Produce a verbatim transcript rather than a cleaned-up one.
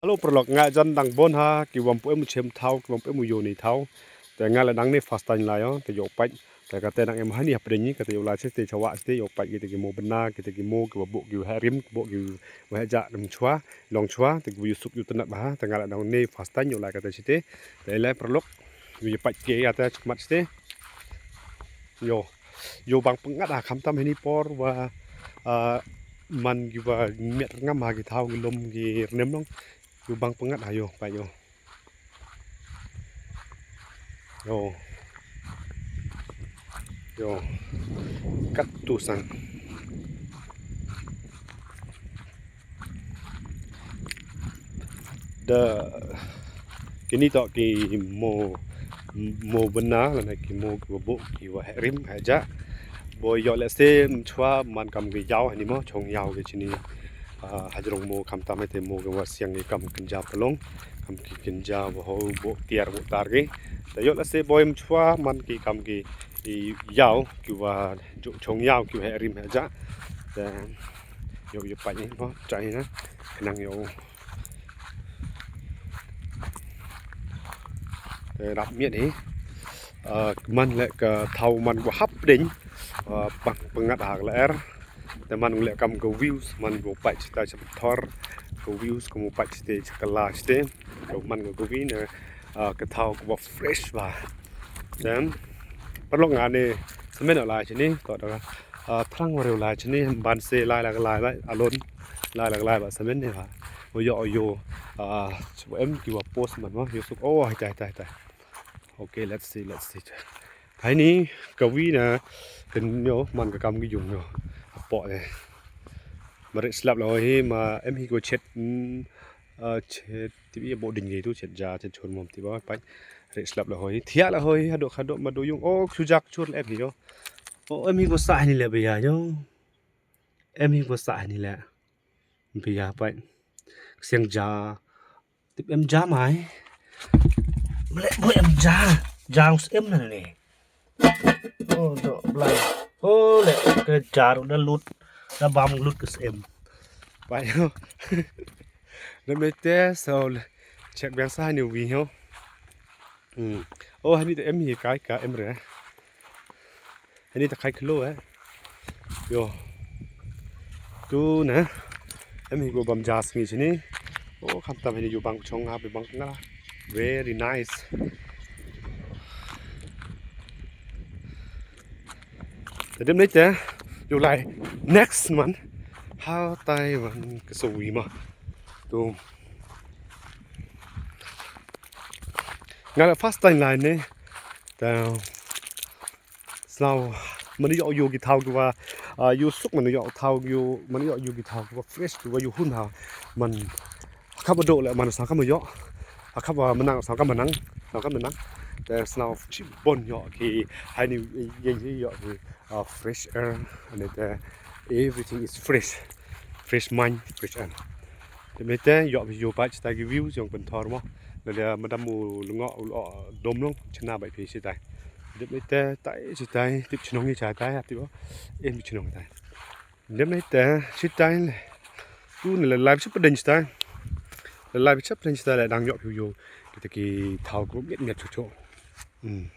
Hello paralok, nga jan dang bon ha, ki wam pu em u chem thaw, ki wam pu em u yoh ni thaw. Te nga la dang ni first time lai o, te yoh pait. Te kate dang em hani hapdeng ni, kate yoh lai chite chawah chite yoh pait kite ki mo bynna, kite ki mo, ki wa bok, ki wa heh rim, bok, ki wa heh jah, nam chwa, long chwa, te ki wa yoh suk yoh tnat bha, te nga la dang ni first time yoh lai kate chite. Te lai paralok, yoh pait ki kate chmat chite. Yoh, yoh bang pyngat ha khamtam hani por wa, ah, man ki wa miat ngam ha ki thaw ki lum ki rnem long. Yoh bang pyngat ha yoh, pait yoh. Yoh. Yoh. Kat tu sang. Da kini toh ki mo, mo bynna, lane ki mo ki wa bok, ki wa heh rim, heh jah. Boi yoh lehse mchwa man kam ki yaw hani mo, chong yaw ki chini. Ah, hajrong mo khamtam te mo ki wa siang ki kam kynja palong, kam ki kynja wa ho bok tiar bok tar ki. Te yoh lehse boi mchwa man ki kam ki i yaw, ki wa ju chong yaw, ki wa heh rim heh jah. Te yoh yoh pait ni mo, chai na, khnang yoh. Te rap miat hi. Ah, man le ka thaw man wa hapdeng. Ah, pang, pyngat ha ka lyer. Te man le kam ka views, man wa pait chita cha thor. Ka views ka mo pait chite cha kala chite. Ka man ka view ne, ah, ka thaw ka wa fresh bha. Te paralok nga ni semen lai chini, to da, ah, thrang wa reu lai chini, ban se lai la ka lai ba, alon, lai la ka lai ba semen ni bha. Wa yoh yoh, ah, chwa em ki wa post man mo, yoh suk, oh, hitai, hitai, hitai. Okay, let's see, let's see. Hai ni, ka wi na, kan yoh, man ka kam ki yung yoh. Apo de. Ma rit slap la hoi hi, ma em hi ko chet, mm, ah, chet, tip i bo ding ye tu, chet ja, chet chun mom tip ba, pai. Rit slap la hoi hi, thiah la hoi hi, hadok, hadok, ma do yung, oh, chujak chur la em hi yoh. Oh, em hi ko sah ni le bia yoh. Em hi ko sah ni le. Bia pai. Siang ja. Tip em ja mai. Mle bo em ja. Ja us em na ni. Oh, do blai. Oh, le ke ja ru da lut. Da bam lut ke em. Pai. Da me te so le. Check biang sa ni wi ho. Hmm. Oh, hani te em hi kai ka em re. Hani te kai klo eh. Yoh. Tu na. Em hi ko bam ja sngi chini. Oh, khamtam hani yoh bang chong ha, bang nga. Very nice. Te dem ni te, yoh lai next month. Hatai wan ka so wi ma. Tu. Nga la first time lai ni. Ta snaw, man yoh yoh ki thaw ki wa, ah, yoh suk man yoh thaw yoh, man yoh yoh ki thaw ki wa fresh ki wa yoh hun ha. Man, ha kap do le man sa kam yoh. Ha kap wa manang sa kam manang, sa kam manang. Te snaw chi bon yoh ki, hai ni ye ye yoh ki, ah, fresh air, and it, uh, everything is fresh. Fresh mind, fresh air. Te me te, yoh, yoh pait chitai ki views yong pynthor mo. Na dia madam u lungo u lo dom long chna bai phi chitai. Te me te, tai chitai, tip chnong i chitai, tip o. Em chnong tai. Te me te, chitai le. Tu ne le live chip den chitai. Le live chip den chitai le dang yoh yoh. Kita ki thaw ko miat miat chu chu. Hmm.